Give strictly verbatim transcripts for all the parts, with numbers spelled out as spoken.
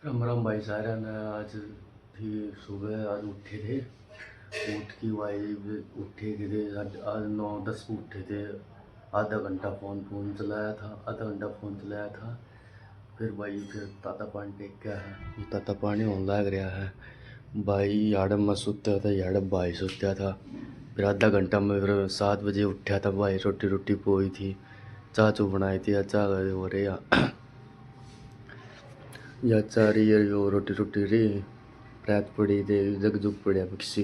राम राम भाई सारा ने। आज थी सुबह, आज उठे थे, उठ की भाई उठे के थे, आज, आज नौ दस को उठे थे। आधा घंटा फ़ोन, फ़ोन चलाया था, आधा घंटा फ़ोन चलाया था। फिर भाई फिर ताता पानी टेक गया है, ये ताता पानी होने लग रहा है। भाई याड़े मैं सुत्या था, याड़े भाई सुत्या था। फिर आधा घंटा में फिर सात बजे उठा था भाई, रोटी रोटी पोई थी, चाह चू बनाई थी, या चाह हो रही है। या चाह रही है, यो रोटी रोटी रही, रात पड़ी थे, जग जुग पड़या बक्सी।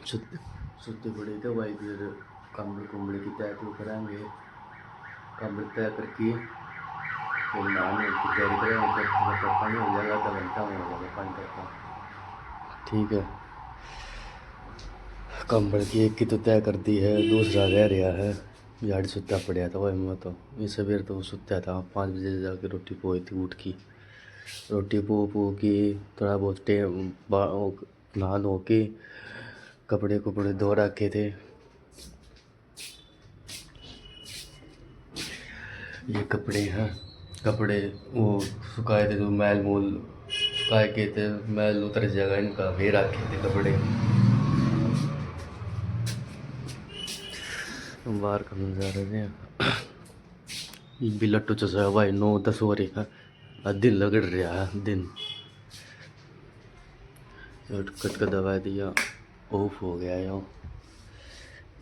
सुत-, सुते पड़े थे भाई, फिर कंबल कुंबल की तय तो करेंगे, कंबल तय करके फिर नहाने की तैयारी करेंगे। जब तक पानी हो जाएगा, आधा घंटा में हो जाएगा पानी तक का। ठीक है, कंबल की एक की तो तय कर दी है, दूसरा रह रहा है। यार सुत्ता पड़ा था भाई, मैं तो ये सवेर तो सुत्ता था, पाँच बजे जाके रोटी पोई थी उठ की। रोटी पो पो के थोड़ा बहुत टे-, बा-, नहा धो के कपड़े कुपड़े धो रखे थे। ये कपड़े हैं, कपड़े वो सुखाए थे, जो मैल मूल सुखाए के थे, मैल उतर जाएगा इनका, वे रखे थे कपड़े। बाहर का नजारा है। ये भी लट्टू चसा है भाई, नौ दस हो रही है, आ दिन लगड़ रहा है, दिन। शॉर्टकट का दबा दिया, ऑफ हो गया यो।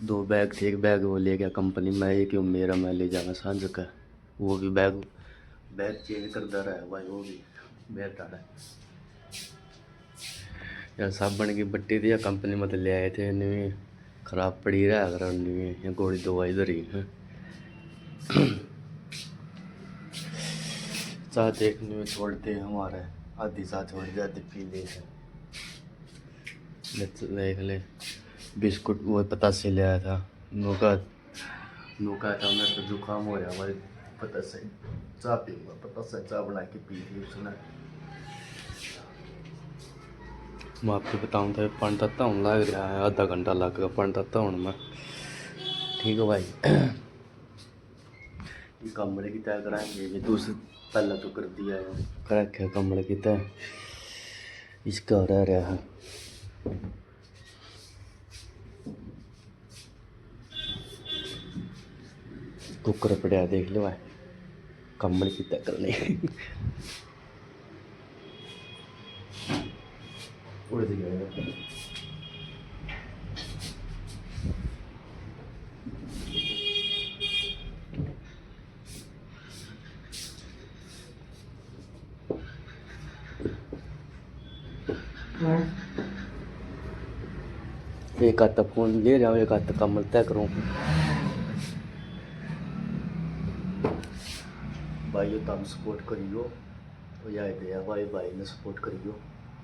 दो बैग थे, एक बैग वो ले गया कंपनी में, एक यो मेरा, मैं ले जाऊंगा सांझ का। वो भी बैग, बैग चेंज करता रहा है भाई, वो भी बैग डाला है। या साबण की बट्टी थी, या कंपनी में तो ले आए थे, न्यू खराब पड़ी रहा अगर न्यू ये गोली दवाई धरी है। चाह देख न्यू छोड़ते हैं हमारे, आधी चाह छोड़ दे, आधी पी ले। ले तो देख ले, बिस्कुट वो पतासे ले आया था, नोका नोका था, मैं तो जुकाम हो रहा भाई, पतासे चाह पीऊंगा, पतासे चाह बना के पी ली उसने। मैं आपको बताऊं था, पानी तत्ता होने लग रहा है, आधा घंटा लग गया पानी तत्ता होने में। ठीक है भाई, ये कमरे की तय कराएंगे, ये दूसरे पहला तो कर दिया है, कर रखे कमरे की तय, इसका रह रहा है। कुकर पड़ा देख लो भाई, कंबल की तय करनी। उड़ गया। एक हाथ फोन ले रहा हूँ, एक हाथ कंबल तय करूँ। भाइयों, तुम सपोर्ट करियो, तो याद है भाई, भाई ने सपोर्ट करियो,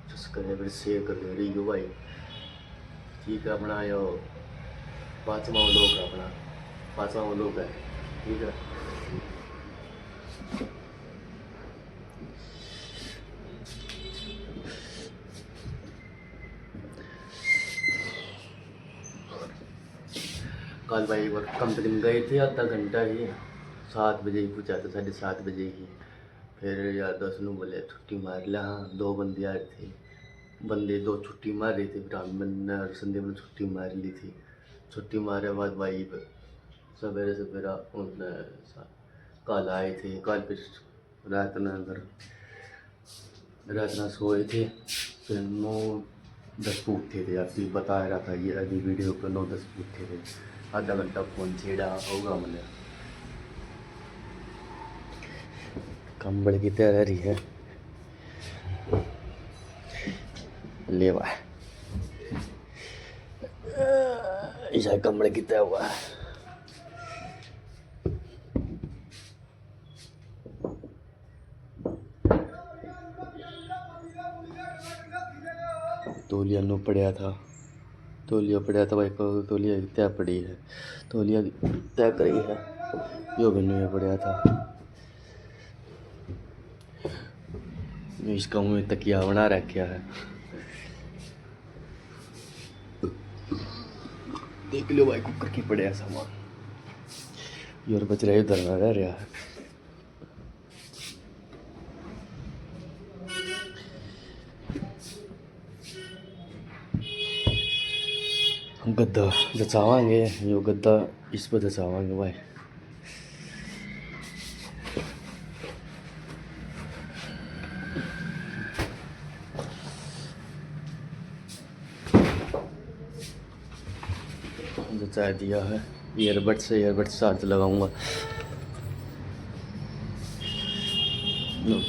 सब्सक्राइबर शेयर कर ले रही हो भाई। ठीक है, अपना यो पाँचवा व्लॉग है, अपना पाँचवा व्लॉग है। ठीक है, कल भाई वो कंपनी में गए थे, आधा घंटा ही, सात बजे ही पहुँचा था, साढ़े सात बजे ही। फिर यार दोस्त ने बोले छुट्टी मार ले, हाँ, दो बंदे आ रहे थे, बंदे दो छुट्टी मार रहे थे, फिर हम, मैंने और संदीप ने छुट्टी मार ली थी। छुट्टी मारे बाद भाई सवेरे सवेरा उनने सा-, कल आए थे, कल फिर रात ना घर, रात ना सोए थे, फिर नौ दस पे उठे थे। आप भी बता रहा था ये अभी वीडियो पे, नौ दस पे उठे थे, आधा घंटा फोन छेड़ा होगा मैंने। कंबल की तैयारी है, ले भाई, इसा कंबल की तय हुआ। तौलिया नो पड़या था, तौलिया पड़या था भाई, को तौलिया तय पड़ी है, तौलिया तय करी है, यो भी नो पड़या था। इसका मुँह तकिया बना रखा है। देख लो भाई, कुकर की पड़या सामान, यो बच रहा है, धरना रह रहा है। गद्दा जचावांगे, यो गद्दा इस पर जचावांगे भाई। जचा दिया है। Earbud से, earbud से charge लगाऊंगा। लो।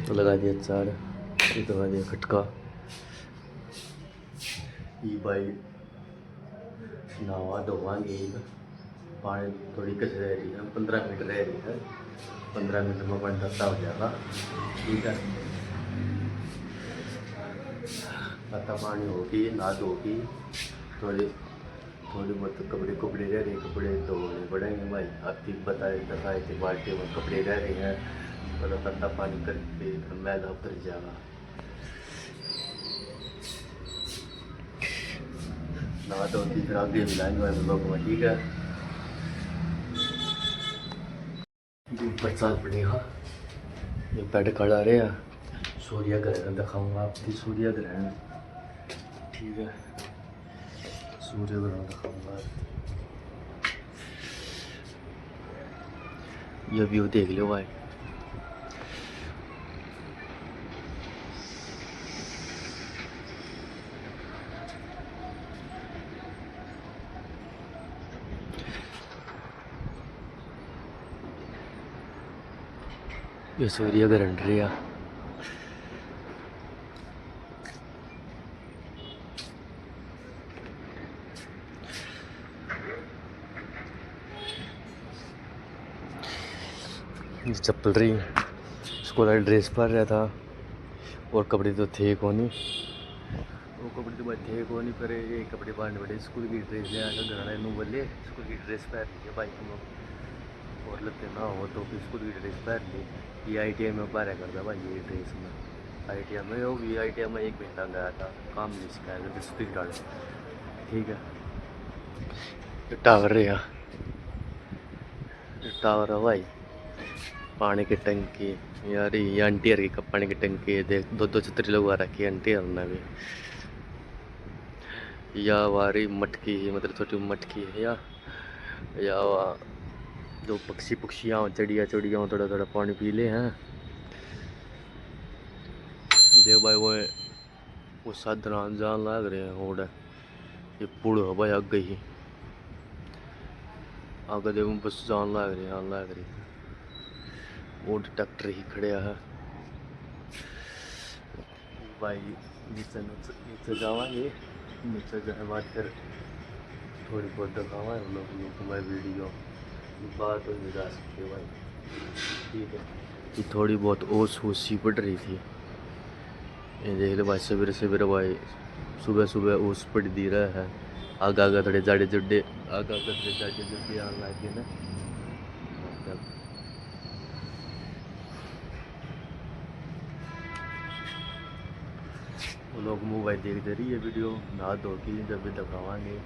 तो लगा दिया charge, ये दबा दिया खटका। ये भाई नहावा धोवांगे, पानी थोड़ी कस रह रही है, पन्द्रह मिनट रह रही है, पन्द्रह मिनट में पानी तत्ता हो जाएगा। ठीक है, तत्ता पानी होगी, नहा धोगी, थोड़ी थोड़ी बहुत कपड़े, कपड़े रह रहे, कपड़े धोने पड़ेंगे भाई। आपकी बताए, बताए थे बाल्टी में कपड़े रह रहे हैं, थोड़ा ठंडा पानी करके मैला उतर जाएगा। ना तो फिर आगे मिलाएंगे भाई लोग में, ठीक है। ये ऊपर चाल पड़ेगा, ये बेड खड़ा रहे। सूर्य ग्रहण दिखाऊंगा आपकी, सूर्य ग्रहण। ठीक है, सूर्य ग्रहण दिखाऊंगा। ये व्यू देख लो भाई। ये सूर्य ग्रहण रहा। ये चप्पल रही, स्कूल वाली ड्रेस पहन रहा था और कपड़े तो थे कोनी। वो कपड़े तो भाई थे कोनी, पर ये कपड़े पहनने पड़े। स्कूल की ड्रेस ले आया था, घर वाले नू बोले स्कूल की ड्रेस पहन लीजिए भाई तुम लोग, और लगते ना हो तो फिर स्कूल की ड्रेस पहन ली। ये आईटीआई में बारह करता भाई ये ड्रेस में। आईटीआई में, वो भी आईटीआई में एक महीना गया था, काम नहीं सिखाया था, छत्तीसगढ़। ठीक है, टावर रहा, टावर है भाई। पानी की टंकी यार, ये आंटी हर की पानी की टंकी है, देख दो दो छतरी लगवा रखी है आंटी हर ने भी। या हमारी मटकी है, मतलब छोटी मटकी है या, या वा जो पक्षी पक्षियाँ हो, चिड़िया चिड़िया हो, थोड़ा थोड़ा पानी पी ले हैं। देख भाई वो, वो साधन आन जान लाग रहे हैं, ओड़ ये पुल हो भाई आगे ही, आगे देखो बस जान लाग रही, आन लाग रही। ओड़ ट्रैक्टर ही खड़े है भाई। नीचे, नीचे, नीचे जावांगे, नीचे जाए बाद फिर थोड़ी बहुत दिखावा लोग, लोग मैं वीडियो बात हो जा सकती है भाई। ठीक है, ये थोड़ी बहुत ओस ओस सी पड़ रही थी। ये देख ले भाई, सवेरे सवेरे भाई, सुबह सुबह ओस पड़ दी रहा है। आगे आगे थोड़े जाड़े जुड्डे, आगे आगे थोड़े जाड़े जुड्डे आने लग गए ना। मतलब वो लोग मोबाइल देखते रहिए, वीडियो नहा धो के जब भी दिखावांगे।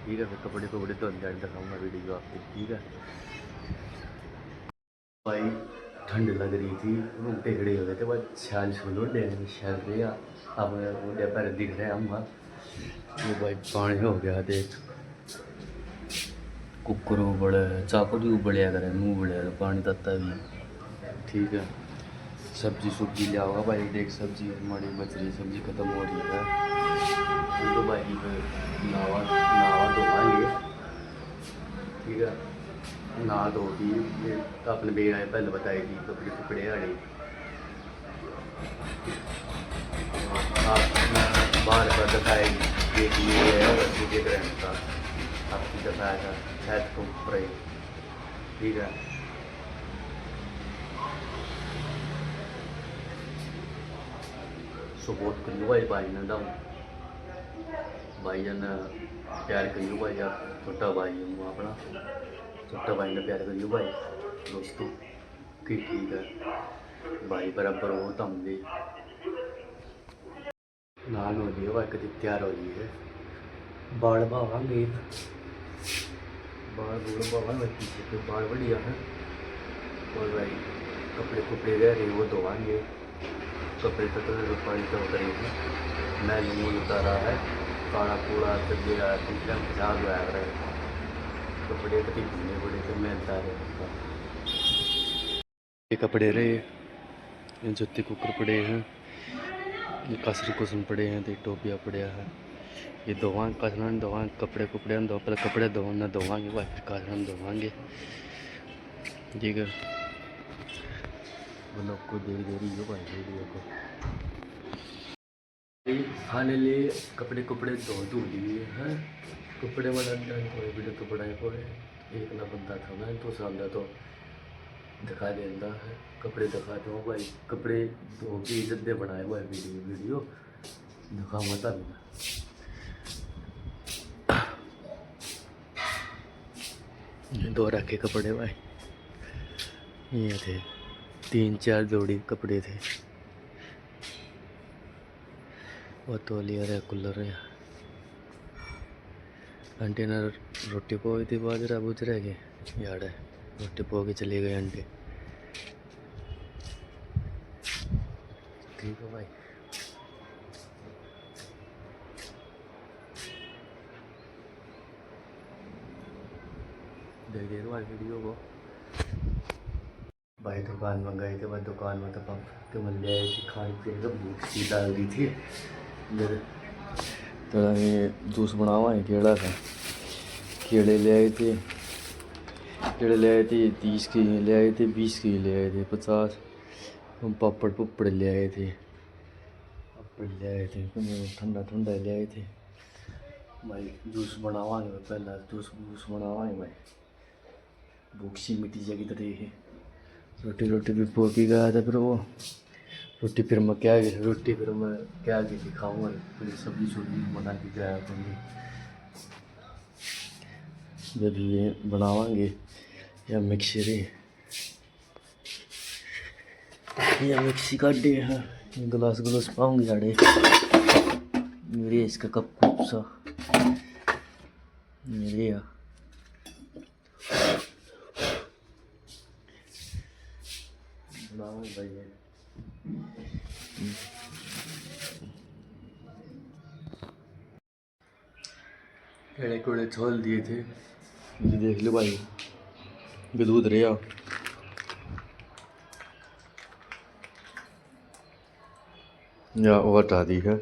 ठीक है, फिर कपड़े कपड़े धोने जाने दिखाऊंगा वीडियो आपको। ठीक है भाई, ठंड लग रही थी, रोंगटे खड़े हो गए थे भाई। सियाल सुन लो, डैम में सियाल रहे, अब रोंगटे पर दिख रहे हैं हम। ये भाई पानी हो गया, देख कुकर उबले, चाकू भी उबलिया करे, मुंह उबलिया करे, पानी तत्ता भी। ठीक है, सब्जी सुब्जी लिया होगा भाई, देख सब्जी हमारी बच रही, सब्जी खत्म हो रही है। तो भाई फिर नहावा, नहावा धोवांगे। ठीक है, नहा धो के ये अपने बेरा पहले बताई थी, कपड़े कुपड़े आड़े। आप बाहर का दिखाए, देख लिए है, और सूर्य ग्रहण का आपको दिखाया था, छत को ऊपर है। ठीक है, सपोर्ट करियो भाई, भाई ने दम, भाई ने प्यार करियो भाई, आप छोटा भाई हूँ अपना, छोटा भाई ने प्यार करियो भाई दोस्तों। कि ठीक है भाई, बराबर हो तम भी। नान हो लिए भाई, कति तैयार हो लिए है। बाल भावांगे, बाल बूढ़ बाबा, मैं पीछे के बाल बढ़िया है। और भाई, कपड़े कुपड़े रह रहे, वो धोवाएंगे। कपड़े तो कलर पानी तो उतरे हैं। मैं लूँ उतारा है, काला कूड़ा कर दिया, तीसरा खराब हुआ है। कपड़े कभी भीने पड़े तो मैं उतारे। ये कपड़े रहे, ये जूते कुकर पड़े हैं, ये कासन कुसन पड़े हैं, ये टोपिया पड़या है। ये धोवां, कासन धोवां, कपड़े कुपड़े धो, पहले कपड़े धो, ना धोवांगे भाई, फिर कासन धोवांगे। ठीक है, ब्लॉग को देर देरी हो भाई, वीडियो को। फाइनली कपड़े कुपड़े धो धो लिए हैं। कपड़े वाला डन कोई भी कपड़ा है कोई एक ना बनता था, मैं तो सामने तो दिखा देता है। कपड़े दिखा दो भाई, कपड़े धो के जद्दे बनाए भाई, वीडियो वीडियो दिखाऊंगा तब। धो रखे कपड़े भाई, ये थे तीन चार जोड़ी कपड़े थे। वो तौलिया रहा, कूलर रहा। आंटी ने रोटी पोई थी, बाजरा बुजरा के यार, रोटी पो के चली गई आंटी। ठीक है भाई, देख दे भाई वीडियो को। भाई दुकान में गए थे, भाई दुकान में तो पक के मिल गए थे, खाने पीने का भूख सी लग रही थी। इधर तो ये जूस बनावा है, केला का, केले ले आए थे, केले ले आए थे, तीस के ले आए थे, बीस के ले आए थे, पचास। हम पापड़ पुपड़ ले आए थे, पापड़ ले आए थे, ठंडा ठंडा ले आए थे। भाई जूस बनावांगे, पहला जूस, जूस बनावांगे भाई। भूख सी मिटी जाएगी तो देखे। रोटी, रोटी भी पो के गया था, फिर वो रोटी फिर मैं क्या, रोटी फिर मैं क्या के खाऊंगा, फिर सब्जी सुब्जी बना के जाया करूँगी। जब ये बनावांगे या मिक्सचर है, या मिक्सी काटे हैं, गिलास गिलास पाऊंगी आड़े। मेरे इसका कप कुप सा मेरे यार। बनाओ भाई ये। केले कूड़े छोल दिए थे, ये देख लो भाई, ये दूध रहा। या वो हटा दी है।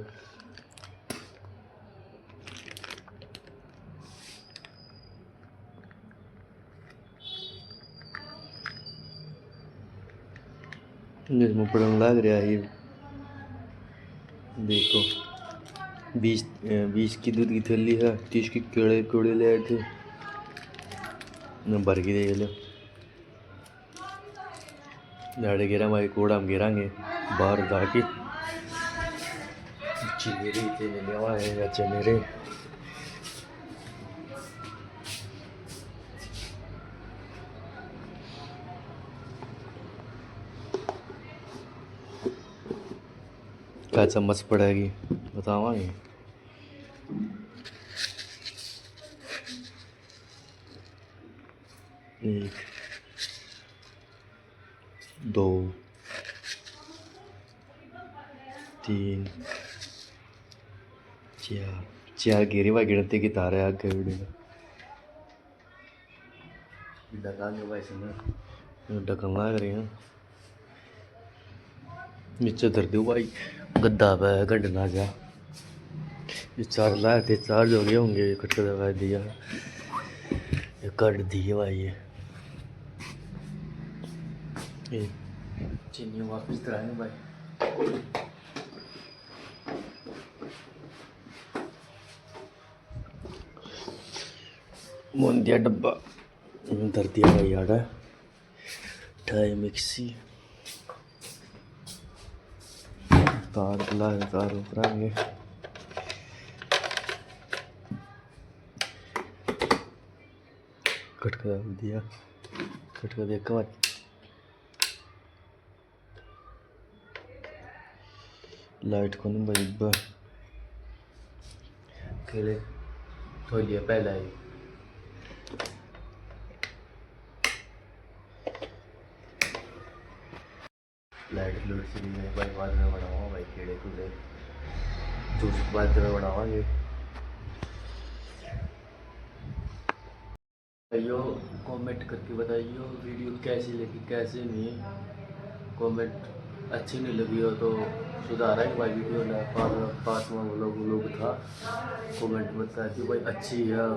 इसमें पड़न लाग रहा है। देखो, बीस, अ, बीस की दूध की थैली है, तीस की केले, केले ले आए थे, न भर के देख लो। झाड़े गिरा भाई, कूड़ा हम गिरांगे बाहर जाके। चीनी रे, चीनी लेवा है या चीनी रे। क्या चम्मच पड़ेगी बतावांगे। एक, दो, तीन, चार, चार गेरे भाई गिनती की तार है आगे वीडियो। ढकांगे भाई इसमें, ढकन लाग रहे हैं। नीचे धर दो भाई, गद्दा पे गंढ ना जा। ये चार लाए थे, चार जो गए होंगे, इकट्ठे लगा दिया, ये काट दिए भाई। ये, ये चीनी वापस कराएंगे भाई। मोंदिया डब्बा धर दिया भाई आड़ा। ढाई मिक्सी, तार बुला, तार ऊपर आ गए। कटका दिया, कटका दिया कवर। लाइट को नहीं भाई, ब-, केले धो लिया पहला ही। लाइट लूट सी नहीं है भाई, बाद में बनाऊंगा भाई, कीड़े कूड़े जूस बाद में बनावांगे। भाइयों, कमेंट करके बताइयो वीडियो कैसी लगी, कैसे नहीं। कमेंट अच्छी नहीं लगी हो तो सुधारा है भाई वीडियो ने। पाँच पाँचवा व्लॉग व्लॉग था, कमेंट बता दियो भाई, अच्छी है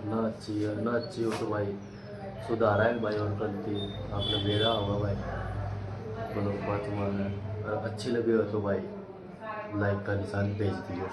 ना, अच्छी है ना, अच्छी हो तो भाई सुधारा है भाई, और गलती आपने बेरा होगा भाई। व्लॉग पाँचवा ने, और अच्छी लगी हो तो भाई लाइक का निशान भेज दियो।